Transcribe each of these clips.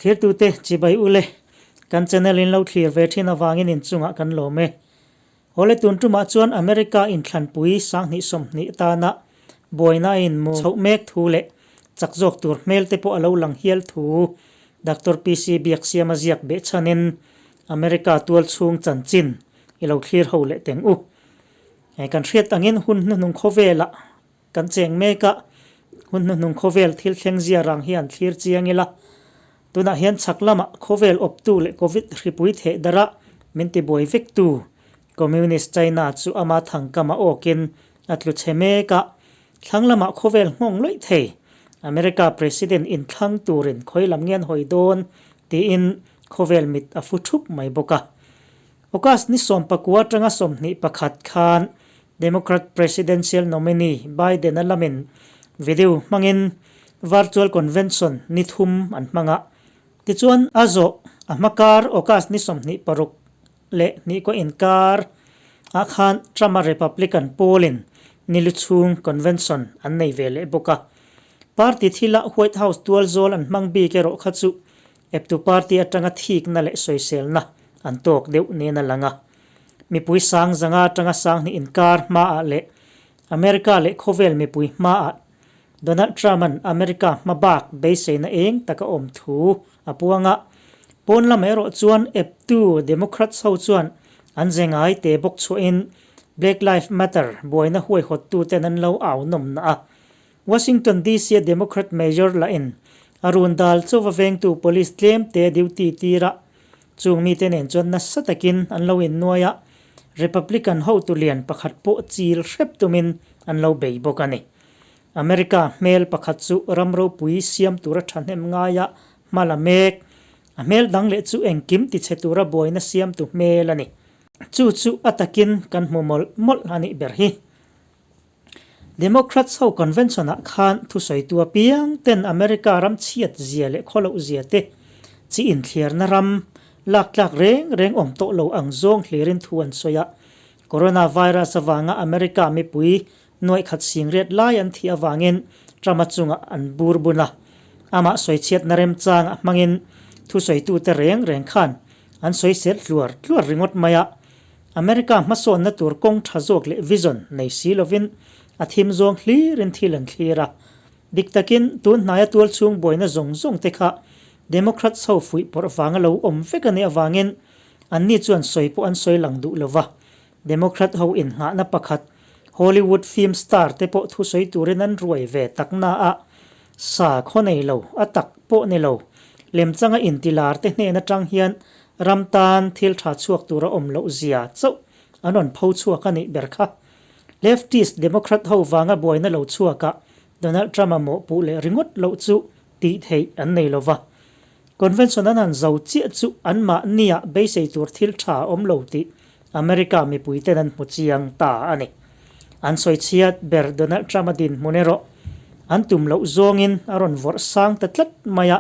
Thlirtute chibai ule, kan channel in lo thlir ve thin avangin inchungah kan lawm e. Awle tun tumah chuan America inthlanpui 2020 atana buaina a inmu chhoh mek thu leh chak zawk tur hmel te pawh a lo lang hial thu Doctor PC Biaksiama ziak behchhanin America tualchhung chanchin i lo thlir ho leh teng u. Kan hriat angin hun hnuhnung khawvelah Kan cheng mek a, hun hnuhnung khawvel thil thleng zia rang hian thlir chiang ila, tunah hian chhak lamah khawvel awptu leh Covid hripui theh darh a min tibuai vektu Communist China chu ama thangkam a awkin a tlu chhe mek a, thlang lamah khawvel nghawng lawih thei America President inthlang turin khawi lam nge an hawi dawn tiin khawvel mit a fu thup mai bawk a. August ni 19 atanga 21 khan Democrat presidential nominee Biden-a lamin video hmangin virtual convention ni thum an hmang a. Tichuan, a zawh a hma kar August ni 26 leh hnih kaw inkar ah khan Trump-a Republican pawlin ni lu chhung convention an nei ve leh bawk a. Party thila White House tualzawl an hmang bik erawh kha chu eptu party atanga thikna leh sawiselna an tawk deuh nen a lang a. Mipui sang zanga atanga sanghnih inkar hmaah leh America leh khawvel mipui hmaah Donald Trump-a'n America hma bak beiseina eng taka awm thu a puang a. Pawn lamah erawh chuan eptu Democrats ho chuan an ze ngai te bawk chhuahin Black Lives Matter buaina huaihawttuten an lo au nawmna a. Washington DC-a Democrat Mayor lahin a run dal chauva vengtu police tlem te duty tirah Chung mite nen chuan nasa takin an lo innuai a, Republican hotu lian pakhat pawh chil hrep tumin an lo bei bawk a ni. America hmel pakhat chu ram ropui siam tura thahnem ngaia hma la mek, a hmel dang leh chu engkim tichhe tura buaina siamtu hmel a ni. Chu chu a takin kan hmu mawlh mawlh a nih ber hi. Democrats ho convention ah khan thusawitu apiang ten America ram chhiat zia leh khawloh zia te chi inthliarna ram lak tlak reng reng awm tawh lo ang zawng hlirin thu an sawi a. Coronavirus avanga America mipui nuaih khat singriat lai an thih avangin Trump-a chungah an bur bun a. Amah sawichhiatna remchangah hmangin thusawitute reng reng khan an sawisel tluar tluar ringawt mai a. America hmasawnna tur kawng tha zawk leh vision nei si lovin a thim zawng hlirin thil an thlir a. Dik takin, tun hnaia tualchhung buaina zawng zawng te kha Democrats ho fuih pawrh vanga lo awm vek a nih avangin anni chuan sawi pawh an sawi lang duh lova. Democrat ho innghahna pakhat Hollywood film star te pawh thusawi turin an ruai ve tak na a, sa khaw nei lo, a tak pawh ni lo, lemchanga intilar te hnen atang hian Ram tan thil tha chhuak tura awm loh zia chauh an rawn pho chhuak a nih ber kha. Leftist Democrat ho vanga buaina lo chhuakah Donald Trump-a mawhpuh leh ringawt loh chu tih theih an nei lo va. Convention an han zo chiah chu anmahnia beisei tur thil tha awm lo tih America mipuiten an hmu chiang ta a ni. An sawi chhiat ber Donald Trump-a dinhmun erawh an tum loh zawngin a rawn vawrh sang ta tlat mai a.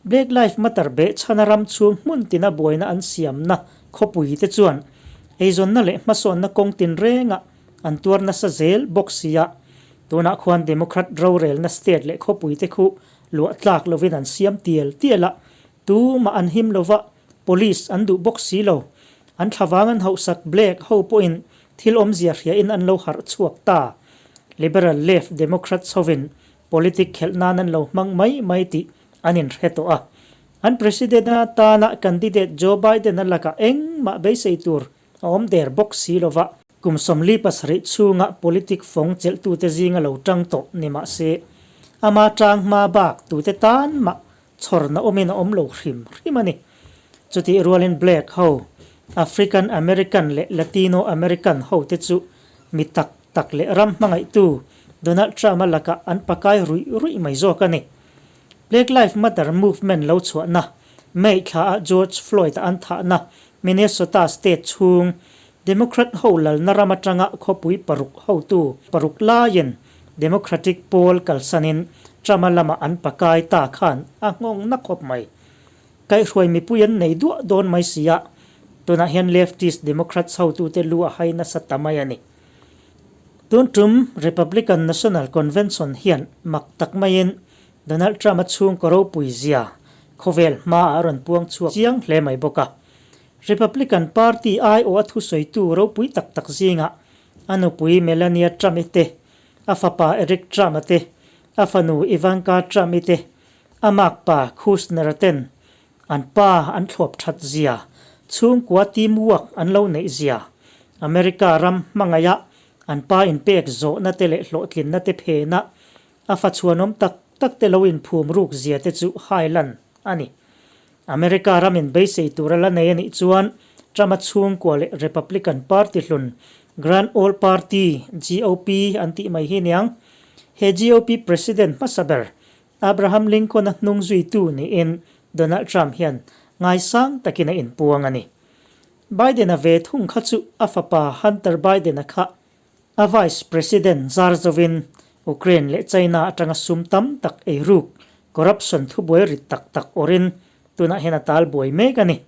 Black Life Matter behchhana ram chhung hmun tina buaina an siamna khawpui te chuan eizawnna leh hmasawnna kawng tinrengah an tuar nasa zel bawk si a, tunah khuan Democrat rorelna state leh khawpui te khu luah tlak lovin an siam tial tial a, tumah an him lova, police an duh bawk si lo. An thlavang an hauhsak Black ho pawhin thil awmzia hriain an lo harh chhuak ta. Liberal left Democrats hovin Politic khelh nan an lo hmang mai mai tih an inhre tawh a. An President atana candidate Joe Biden-a lakah engmah beisei tur a awm der bawk si lova. Kum 47 chhunga politic fawng chelhtute zinga lo tang tawh ni mah se, ama tang hma bak tute tan mah chhawrna awmin a awm lo hrim hrim a ni. Chutih rualin Black ho, African American leh Latino American hote chu mi tak tak leh ram hmangaihtu Donald Trump-a lakah an pakai ruih ruih mai zawk a ni. Black Lives Matter movement lo chhuahna, May thlaah George Floyd-a an thahna Minnesota state chhung Democrat ho lalna ram atanga khawpui paruk hotu paruk laiin Democratic pawl kalsanin Trump-a lamah an pakai ta khan a nghawng na khawp mai. Kaihhruai mipui an nei duah dawn mai si a, tunah hian leftist Democrats hotute lu a hai nasa ta mai a ni. Tun tum Republican National Convention hian mak tak maiin Donald Trump-a chhungkaw ropui zia, Khawvel hmaah a rawn puang chhuak chiang hle mai bawk a. Republican Party aiawh a thusawitu ropui tak tak zingah a nupui Melania Trump-i te, a fapa Eric Trump-a te, a fanu Ivanka Trump-i te, a makpa Kushner-a ten an pa an thlawp that zia, chhungkua team work an lo neih zia, America ram hmangaihah an pa inpek zawhna te leh hlawhtlinna te phena A fa chhuanawm tak tak te lo inphum ruk zia te chu hailan a ni. America ram in beisei tur a la nei a nih chuan Trump-a chhungkua leh Republican Party hlun Grand Old Party, GOP, an tih mai hi niang. He GOP President hmasa ber Abraham Lincoln-a hnung zuitu niin Donald Trump hian ngaisang takin a inpuang a ni. Biden-a ve thung kha chu a fapa Hunter Biden-a kha A Vice President zar zovin Ukraine leh China atanga sum tam tak ei ruk, corruption thubuai rit tak tak awrin tunah hian a tal buai mek a ni.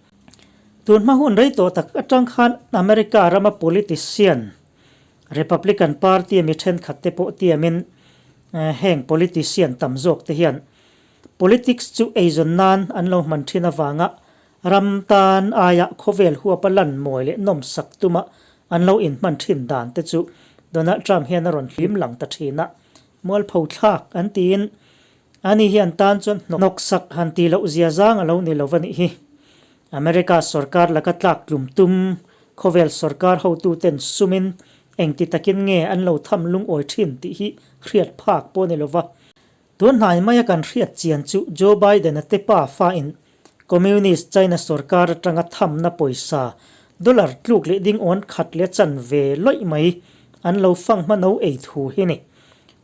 Tun hma hun rei tawh tak atang khan America rama politician, Republican Party a mi thenkhat te pawh tiamin heng politician tam zawk te hian politics chu eizawn nan an lo hman thin avanga Ram tan aia khawvel huapa lan mawi leh nawmsak tuma an lo inhman thin dan te chu Donald Trump hian a rawn hlim lang ta thin a, mualpho thlak an tiin ani hi an tan chuan hnawksak han tih loh zia zang a lo ni lo va nih hi. America sorkar laka tlak tlum tum khawvel sorkar hotuten sumin engti takin nge an lo tham lungawi thin tih hi hriat phak pawh a ni lo va. Tun hnai maia kan hriat chian chu Joe Biden-a te pa fa-in Communist China sorkar atanga thamna pawisa dollar tluk leh ding awn khat leh chan ve lawih mai an lo fang hma no ei thu hi ni.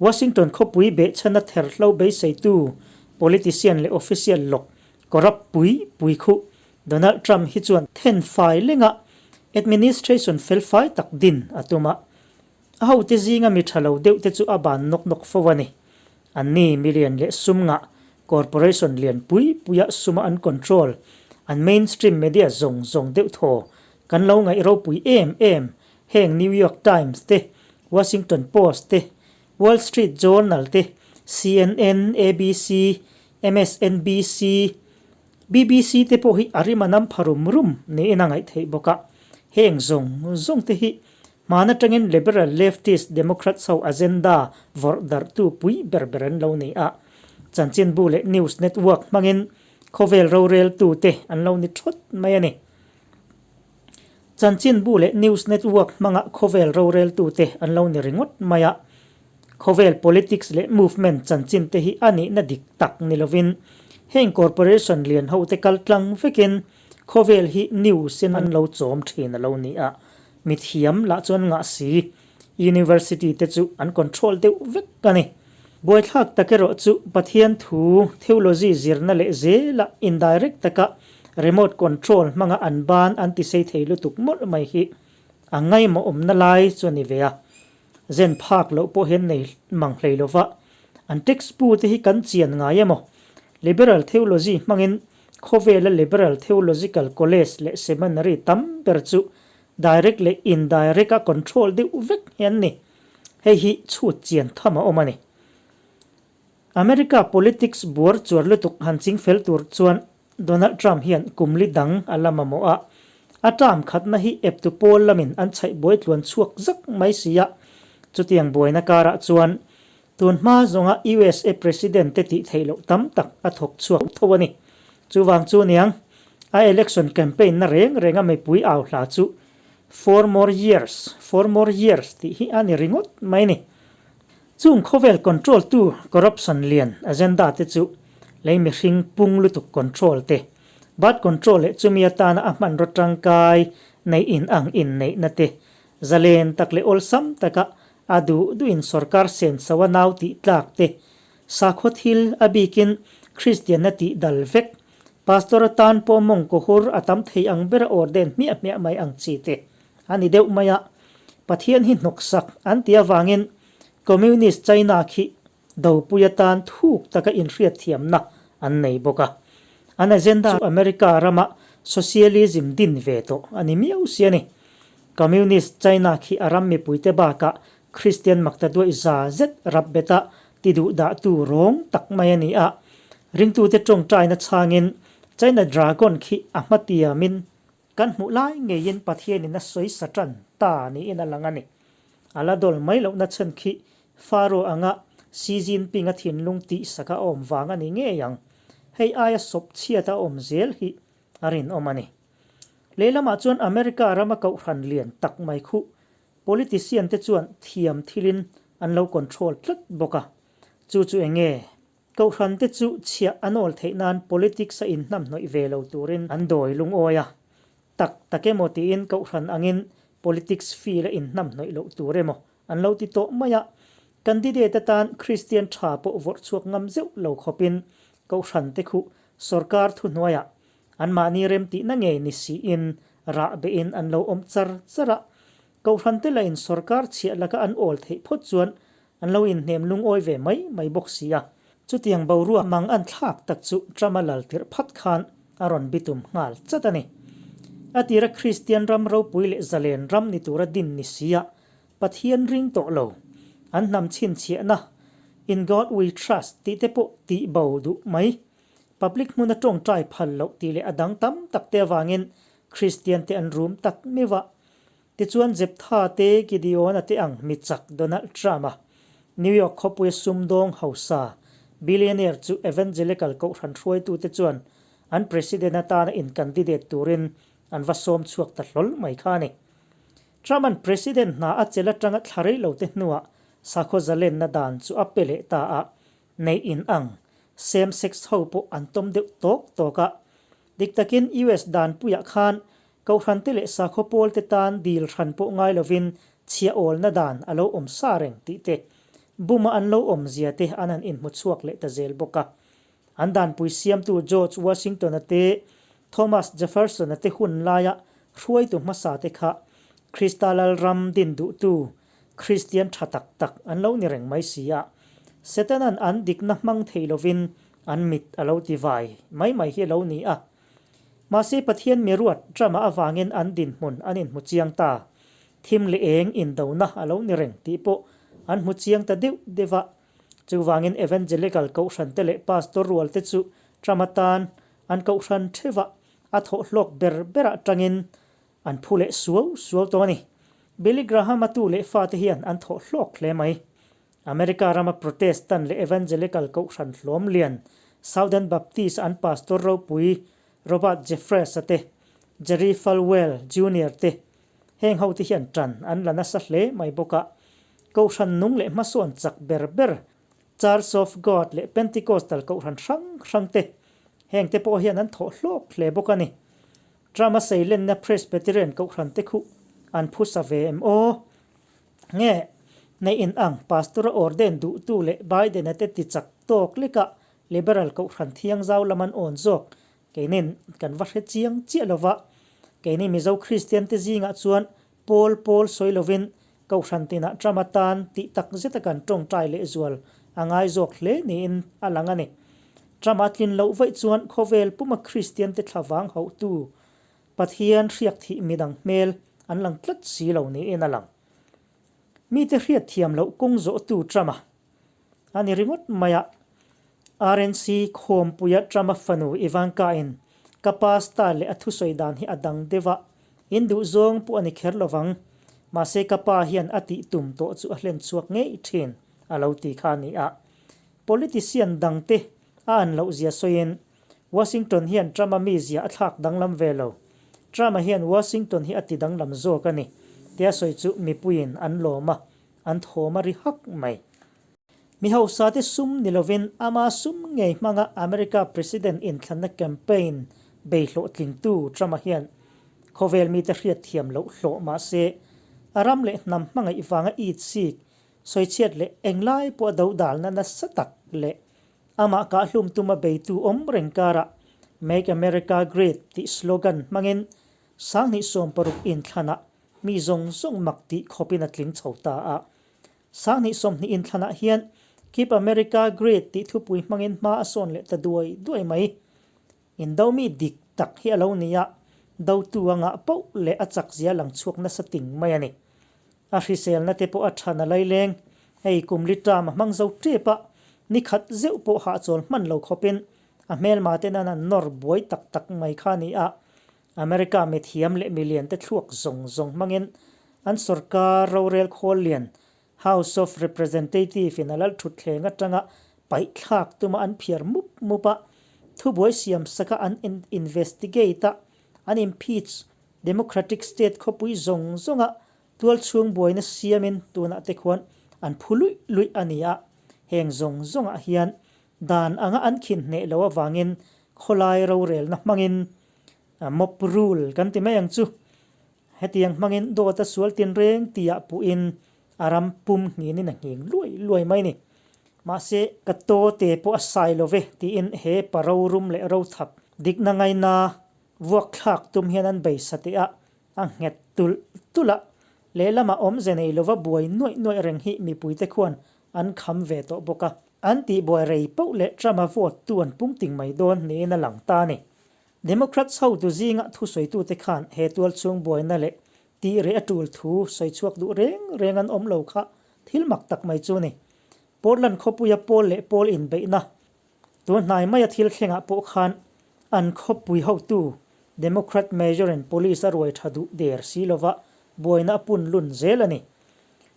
Washington khawpui behchhana therhlo beiseitu politician leh official lawk corrupt pui pui khuh Donald Trump hi chuan thenfai lenga administration felfai tak din a tum a. A hote zinga mi tha lo deuh te chu a ban nawk nawk fo a ni. Anni million leh sum ngah corporation lian pui puia suma an control, an mainstream media zawng zawng deuh thaw kan lo ngaih ropui em em heng New York Times te, Washington Post te, Wall Street Journal te, CNN, ABC, MSNBC, BBC te pawh hi a rim a nam pha rum rum niin a ngaih theih bawk a. Heng zawng zawng te hi Hmaan atangin Liberal Leftist Democrats ho agenda vawrh darhtu pui ber ber an lo ni a. Chanchinbu leh news network hmangin khawvel roreltute an lo ni thawt mai a ni. Chanchinbu leh news network hmanga khawvel roreltute an lo ni ringawt mai a. Khawvel politics leh movement chanchin te hi a nihna dik tak ni lovin heng corporation lian hote kaltlang vekin khawvel hi news in an lo chawm thin a lo ni a. Mithiam lah chuan ngah si, University te chu an control deuh vek a ni. Buaithlak tak erawh chu Pathian thu, theology zirna leh zela indirect taka remote control hmanga an ban an ti sei thei lutuk mawlh mai hi a ngaimawh awmna lai chu a ni ve a. Zen phak loh pawh hian nei mang hlei lova an text bu te hi kan chian ngai emaw? Liberal theology hmangin khawvela liberal theological college leh seminary tam ber chu Direct leh indirect a control deuh vek hi an ni. Hei hi chhut chian tham a awm a ni. America politics buar chuar lutuk han ching fel tur chuan Donald Trump hian kum li dang a la mamawh a. A term khatna hi eptu pawl lamin an chhaih buai tluan chhuak zak mai si a. Chutiang buaina karah chuan tun hma zawnga USA President te tih theih loh tam tak a thawk chhuak tho a ni. Chuvang chu niang, a election campaign na reng renga mipui au hla chu Four more years, four more years tih hi a ni ringawt mai ni. Chung khawvel control tu corruption lian agenda te chu lei mihring pung lutuk control te, birth control leh chumi atana a hmanraw tangkai neih in ang inneihna te, zalen tak leh awlsam taka a duh duhin sorkar senso a nau tih tlak te, Sakhaw thil a bikin Kristianna tih dal vek, Pastor atan pawh mawng kawhur a tam thei ang ber a ordain hmiah hmiah mai ang chi te a ni deuh mai a. Pathian hi hnawksak an ti avangin Communist China khi dopui atan thuk taka inhriatthiamna an nei bawk a. An agenda chu America rama Socialism din ve tawh a ni miau si a ni. Communist China khi a ram mipuite bakah Kristian makta duaih za zet rap beta ti duh dahtu rawng tak mai a ni a. Ringtute tawngtaina chhangin China Dragon khi a hmatiamin kan hmuh lai ngeiin Pathianin a sawi sa tan ta niin a lang a ni. A la dawl mai lohna chhan khi Pharaoh anga Xi Jinping-a thinlung tihsak a awm vang a ni ngei ang. Hei aia sawp chhiat a awm zel hi a rinawm a ni. Lehlamah chuan America rama kohhran lian tak mai khuh politician te chuan thiam thilin an lo control tlat bawk a. Chu chu eng nge? Kohhran te chu chhiah an awl theih nan politics a inhnamhnawih ve lo turin an dawi lungawi a. Tak tak emaw tiin kohhran angin politics field a inhnamhnawih loh tur emaw an lo ti tawh mai a. Candidate atan Kristian tha pawh vawrh chhuak ngam zeuh lo khawpin kohhran te khuh sorkar thuhnuaiah anmahni remtihna ngei ni siin rah behin an lo awm char char a. Kohhran te lahin sorkar chhiah laka an awl theih phawt chuan an lo inhnem lungawi ve mai mai bawk si a. Chutiang boruak mang an thlak tak chu Trump-a lal tirh phat khan a rawn bitum nghal chat a ni. A tira Kristian ram ropui leh zalen ram ni tura din ni sia Pathian ring tawh lo, an hnam chhinchhiahna In God We Trust tih te pawh tih bo duh mai. Public hmuna tawngtai phal loh tih leh a dang tam tak te avangin Kristian te an rum tak meuh a. Tichuan Jeptha te Gideon-a te ang mi chak Donald Trump-a New York khawpuia sumdawng hausa billionaire chu Evangelical kohhran hruaitute chuan an president atana in-candidate turin an va sawm chhuak ta hlawl mai kha a ni. Trump-a'n president hna a chelh atanga thla rei lo te hnuah sakhaw zalenna dan chu a pe leh ta a, neih in ang same sex ho pawh an tawm deuh tawk tawk a. Dik takin US danpuiah khan Kohhrante leh sakhaw pawlte tan dil hran pawh ngai lovin chhiah awlna dan a lo awm sa reng tih te, buma an lo awm zia te an han inhmu chhuak leh ta zel bawk a. An danpui siamtu George Washington-a te, Thomas Jefferson-a te hun laia hruaitu hmasa te kha Krista Lalram din duhtu Kristian tha tak tak an lo ni reng mai si a. Setana'n an dikna hmang thei lovin an mit a lo ti vai mai mai hi a lo ni a. Mahse Pathian mi ruat Trump-a avangin an dinhmun an inhmu chiang ta. Thim leh eng indona a lo ni reng tih pawh an hmu chiang ta deuh deuh a. Chuvangin Evangelical kohhrante leh pastor rualte chu Trump-a tan an kohhran theuhah a thawh hlawk ber berah tangin an phu leh suau suau tawh a ni. Billy Graham-a tu leh fate hian an thawh hlawk hle mai. America rama Protestant leh Evangelical kohhran hlawm lian Southern Baptist an pastor ropui Robert Jeffress-a te, Jerry Falwell Junior te, heng hote hian tan an la nasa hle mai bawk a. Kohhran nung leh hmasawn chak ber ber Church of God leh Pentecostal kohhran hrang hrang te, heng te pawh hian an thawh hlawk hle bawk a ni. Trump-a seilenna Presbyterian kohhran te khuh an phusa ve em aw? Nge, neih in ang Pastor a ordain duhtu leh Biden-a te ti chak tawk leka Liberal kohhran thiang zau lam an awn zawk keinin kan va hre chiang chiah lova. Keini Mizo Kristian te zingah chuan pawl pawl sawi lovin kohhran tinah Trump-a tan tih tak zeta kan tawngtai lehzual a ngai zawk hle niin a lang a ni. Trump-a tlin loh vaih chuan khawvel puma Kristian te thlavang hauhtu Pathian hriak thih midang hmel an lang tlat si lo niin a lang. Mite hriat thiam loh kawng zawhtu Trump-a a ni ringawt mai a. RNC khawmpuia Trump-a fanu Ivanka-in ka pa style leh a thusawi dan hi a dang deuh a, in duh zawng pawh a ni kher lovang, mahse ka pa hian a tih tum tawh chu a hlen chhuak ngei thin a lo ti kha a ni a. Politician dangte a an loh zia sawiin Washington hian Trump-a mizia a thlak danglam ve lo. Trump-a hian Washington hi a ti danglam zawk a ni, tia sawi chu mipuiin an lawm a, an thawm a ri hak mai. Mi hausate sum ni lovin ama sum ngei hmanga America President inthlanna campaign bei hlawhtlingtu Trump-a hian khawvel mite hriatthiam loh hlawh mah se, a ram leh hnam hmangaih vanga it sik, sawichhiat leh englai pawh a dodalna nasa tak leh Amah kahhlum tuma beitu awm reng karah Make America Great tih slogan hmangin 2016 inthlanah mi zawng zawng mak tih khawpin a tling chho ta a. 2020 inthlanah hian Keep America Great tih thupui hmangin hma a sawn leh ta duai duai mai. Indo mi dik tak hi a lo ni a, dotu a ngah poh leh a chakzia lang chhuak nasa ting mai a ni. A hriselna te pawh a than a laileng, hei kum li term a hmang zo tep a, ni khat zeuh pawh hahchawl hman lo khawpin. A hmelma ten an han nawr buai tak tak mai kha a ni a. America mithiam leh milian te thluak zawng zawng hmangin an sorkar rorel khawl lian House of Representative in a lal thutthleng atanga paih thlak tuma an phiar mup mup a, thubuai siam saka an investigate a, an impeach Democratic state khawpui zawng zawnga tualchhung buaina siamin tunah te khuan an phu luih luih a ni a, heng zawng zawngah hian dan anga an khin hneh loh avangin khawlai rorelna hmangin mob rule kan ti mai ang chu. Hetiang hmangin dawt a sual tinreng tihah puhin a ram pum nghinin a nghing luai luai mai ni. Mahse, ka taw te pawh a sai lo ve tiin he pa rorum leh rothap dikna ngaina vuak thlak tum hian an bei sateh a, a nghet tulh tulh a, lehlamah awmze nei lova buai nuaih nuaih reng hi mipuite khuan an kham ve tawh bawk a. An tihbuai rei poh leh Trump-a vote tu an pung ting mai dawn niin a lang ta a ni. Democrats hotu zinga thusawitute khan he tualchhung buaina leh tih reh a tul thu sawi chhuak duh reng reng an awm lo kha thil mak tak mai chu ni. Portland khawpuia pawl leh pawl inbeihna tun hnai maia thil thlengah pawh khan an khawpui hotu Democrat Mayor in police a ruai tha duh der si lova buaina a pun lun zel a ni.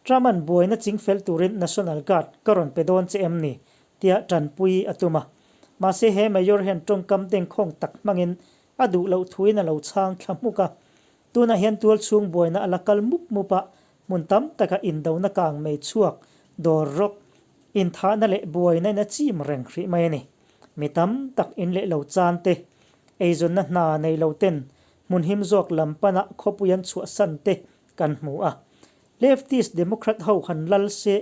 Trump-a'n buaina chingfel turin National Guard ka rawn pe dawn che em ni? tia tanpui a tum a. Mahse he Mayor hian tawngkam dengkhawng tak hmangin a duh loh thuin a lo chhang thla hmuk a. Tunah hian tualchhung buaina a la kal mup mup a, hmun tam taka indona kang mei chhuak, dawr rawk, inthahna leh buaina in a chim reng hrih mai a ni. Mi tam tak in leh lo chan te, eizawnna hna nei lo ten hmun him zawk lam pana khawpui an chhuahsan te kan hmu a. Leftist Democrat ho han lal se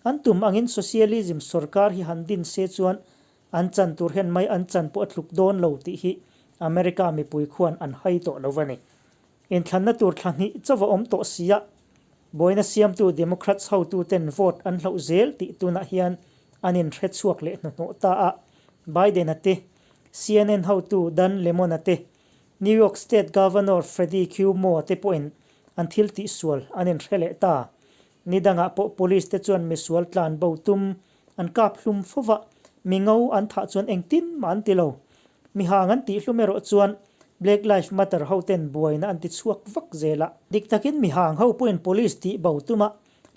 An tum angin Socialism sorkar hi han din se chuan an chan tur hian mai an chan pawh a tluk dawn lo tih hi America mipui khuan an hai tawh lo a ni. Inthlanna tur thla hnih chauh a awm tawh si a, buaina siamtu Democrats hotuten vote an hloh zel tih tunah hian an inhre chhuak leh hnuhnawh ta a, Biden-a te, CNN hotu Dan Lemon-a te, New York State Governor Freddie Cuomo-a te pawhin an thil tihsual an inhre leh ta. Ni dangah pawh police te chuan misual tlan bo tum an kap hlum fo va, mi ngo an thah chuan engtin mah an ti lo. Mi hang an tih hlum erawh chuan Black Life Matter ho ten buaina an ti chhuak vak zel a. Dik takin mi hang ho pawhin police tih bo tuma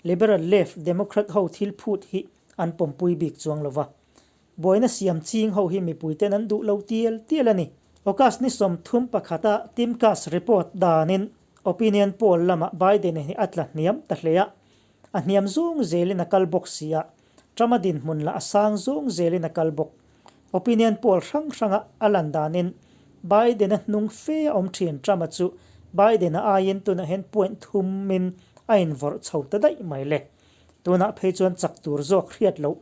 Liberal Left Democrat ho thil phut hi an pawmpui bik chuang lo va. Buaina siam ching ho hi mipui ten an duh lo tial tial a ni. August ni 31 a Timcast report danin opinion poll lamah Biden hi a tla hniam ta hle a, a hniam zawng zelin a kal bawk si a, Trump-a dinhmun lah a sang zawng zelin a kal bawk. Opinion poll hrang hranga a lan danin Biden-a hnung fe a awm thin Trump-a chu Biden-a aiin tunah hian point thumin a invawrh chho ta daih mai le. Tunah phei chuan chak tur zawk hriat loh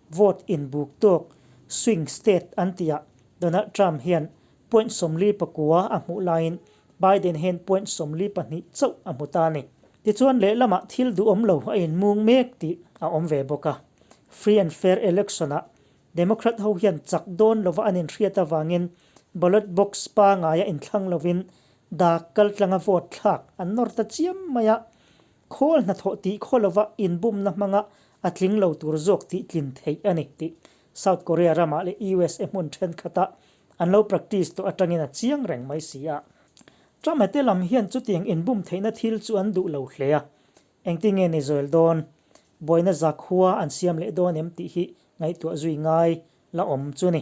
Vote inbuk tawk swing state an tihah Donald Trump hian point 49 a hmuh laiin Biden hian point 42 chauh a hmu ta a ni. Tichuan lehlamah thil duhawm lo a inmung mek tih a awm ve bawk a. Free and fair election-ah Democrat ho hian chak dawn lova an inhriat avangin ballot box pangaia inthlang lovin dak kaltlanga vote thlak an nawr ta chiam mai a. Khawl hnathawh tih khaw lova inbumna hmanga a tling lo tur zawk tih tlin theih a ni tih South Korea ramah leh USA hmun thenkhatah an lo practice tawh atangin a chiang reng mai si a. Trump hete lam hian chutiang inbum theihna thil chu an duh lo hle a, engtinge ni zawel dawn, buaina zakhua an siam leh dawn em tih hi ngaihtuah zui ngai la awm chu ni.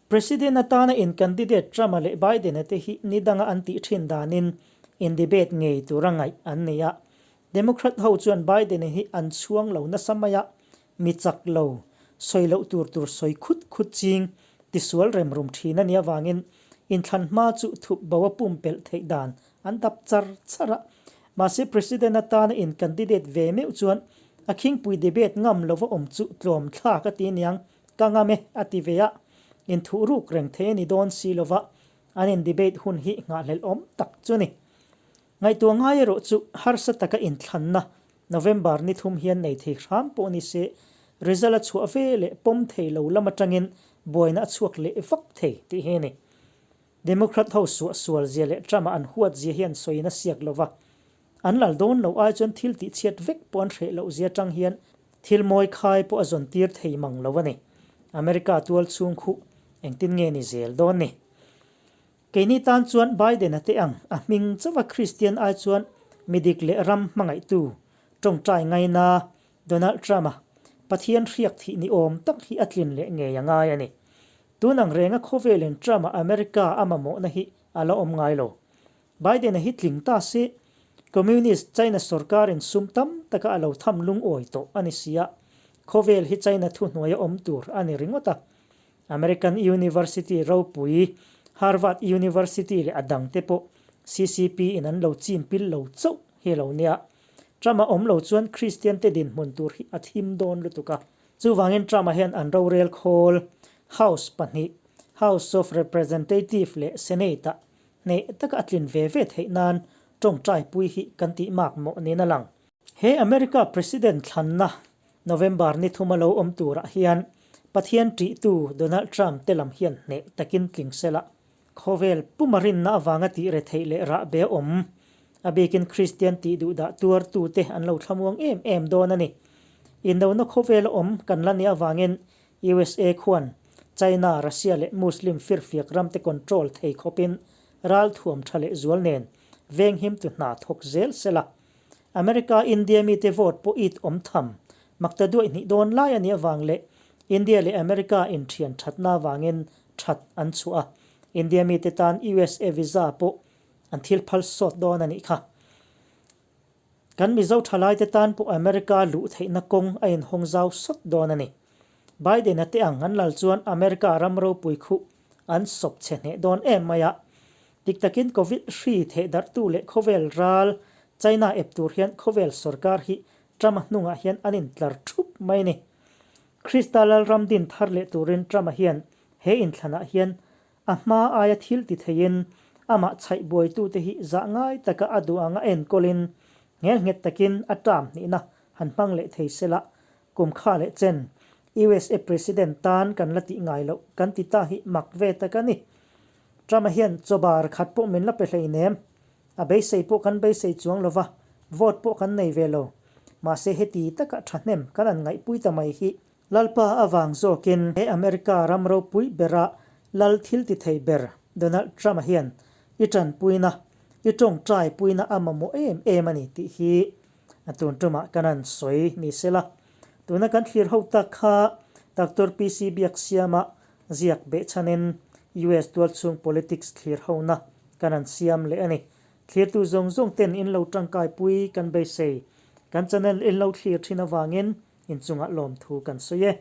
President atana in candidate Trump-a leh Biden-a te hi ni danga an tih thin danin in debate ngei tura ngaih an ni a. Democrat ho chuan Biden-a hi an chhuang lo nasa mai a, mi chak lo, sawi loh tur tur sawi khut khut ching, tisual rem rum thin a nih avangin inthlan hma chu thup bo a pumpelh theih dan an dap char char a. Mahse President atana in candidate ve meuh chuan a khingpui debate ngam lova awm chu tlawm thlak a ti niang Ka ngam e, a ti ve a. Inthuh ruk reng thei a ni dawn si lova, an in debate hun hi nghahhlelh awm tak chu ni. Ngaihtuah ngai erawh chu harsa taka inthlanna November ni thum hian nei thei hram pawh ni se, result a chhuah ve leh pawm thei lo lam atangin buaina a chhuak leh vak thei tih hi a ni. Democrat ho suah sual zia leh Trump-a an huat zia hian sawiin a siak lova, An lal dawn loh ai chuan thil tihchhiat vek pawh an hreh loh zia atang hian thil mawi khai pawh a zawn tir thei mang lo a ni. America tual chhung khuh Engtin nge ni zel dawn ni? Keini tan chuan Biden-a te ang a hming chauha Kristian ai chuan midik leh ram hmangaihtu tawngtai ngaina Donald Trump-a Pathian hriak thih ni awm tak hi a tlin leh ngei a ngai a ni. Tun ang renga khawvelin Trump-a America a mamawhna hi a la awm ngai lo. Biden-a hi tling ta se, Communist China sorkarin sum tam taka a lo tham lungawi tawh a ni si a, khawvel hi China thuhnuaia awm tur a ni ringawt a. American University ropui Harvard University leh a dangte pawh CCP in an lo chim pil lo chauh hi lo nia. Trump-a awm lo chuan Christian te dinhmun tur hi a thim dawn lutuk a. Chuvangin Trump-a hian an rorel khawl House pahnih, House of Representative leh Senate-ah hneh taka a tlin ve ve theih nan tawngtaipui hi kan tih mak mawh niin a lang. He America President thlanna November ni thuma lo awm turah hian Pathian ṭihtu Donald Trump te lam hian hneh takin tling sela. Khawvel puma rinna avanga tih retheih leh rah be awm, a bikin Kristian tih duhdah tuartute an lo thlamuang em em dawn a ni. Indona khawvela awm kan la nih avangin USA khuan China, Russia leh Muslim firfiak ramte control thei khawpin ral thuam tha leh zual nen venghim tu hna thawk zel sela. America India mite vote pawh it awm tham makta duaih hnih dawn lai a nih avang leh India leh America inthian thatna avangin that an chhuah a, India mite tan USA visa pawh an thil phal sawt dawn a nih kha. Kan Mizo thalaite tan pawh America luh theihna kawng a inhawng zau sawt dawn a ni. Biden-a te ang an lal chuan America ram ropui khuh an sawp chhe hneh dawn em mai a. Dik takin Covid hri thehdarhtu leh khawvel ral China ep tur hian khawvel sorkar hi Trump-a hnungah hian an intlar thup mai a ni. Krista Lalram din thar leh turin Trump-a hian he inthlanah hian A hma aia thil ti theiin amah chhaih buaitute hi zah ngai taka a duh anga enkawlin nghelnghet takin a term hnihna han hmang leh thei sela, kum kha leh chen USA President tan kan la tih ngai loh kan ti ta hi mak ve tak a ni. Trump-a hian chawbar khat pawh min la pe hleinem. A beisei pawh kan beisei chuang lova, vote pawh kan nei ve lo. Mahse heti taka thahnem kan han ngaihpui ta mai hi Lalpa avang zawkin he America ram ropui bera lal thil ti thei ber Donald Trump-a hian i tanpuina, i tawngtai puina a mamawh em em a ni tih hi a tun tumah kan han sawi ni se la. Tuna kan thlir ho tak kha Doctor PC Biaksiama ziak behchhanin US tualchhung politics thlir hona kan han siam leh a ni. Thlirtu zawng zawng ten in lo tangkai pui kan beisei. Kan channel in lo thlir thin avangin Inchungah lawmthu kan sawi e.